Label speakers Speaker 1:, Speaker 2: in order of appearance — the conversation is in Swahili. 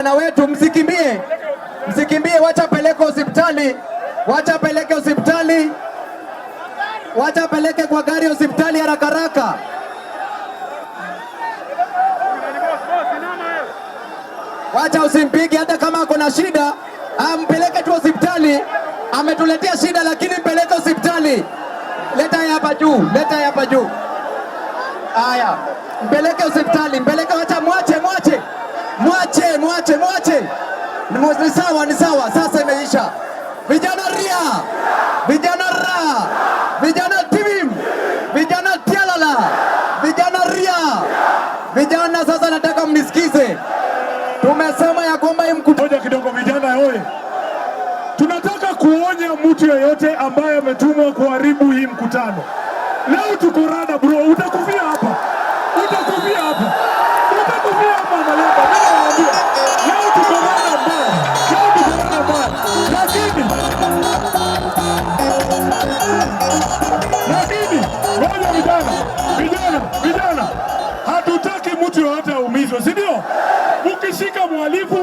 Speaker 1: Na wetu msikimbie, msikimbie, wacha peleke hospitali, wacha peleke hospitali, wacha peleke kwa gari hospitali haraka haraka. Wacha usimpige hata kama ako na shida, ampeleke tu hospitali. Ametuletea shida, lakini mpeleke hospitali. Leta hapa juu, leta hapa juu. Aya, mpeleke hospitali, mpeleke, wacha mwache, mwache, mwache, mwache, mwache. Ni sawa, ni sawa, sasa imeisha. Vijana ria, vijana ra, vijana tibim, vijana tialala, vijana ria, vijana. Sasa nataka mnisikize. Tumesema ya kwamba hii mkutano
Speaker 2: Moja kidogo, vijana oye, tunataka kuonya mtu yeyote ambaye ametumwa kuharibu hii mkutano. Leo tuko rada bro, utakufia hapa, utakufia hapa, utakufia hapa Malemba. Mimi nawaambia leo tuko rada mbaya, leo tuko rada mbaya, lakini ngoja vijana, vijana, vijana, hatutaki mtu yoyote aumizwe, si ndio? Ukishika mhalifu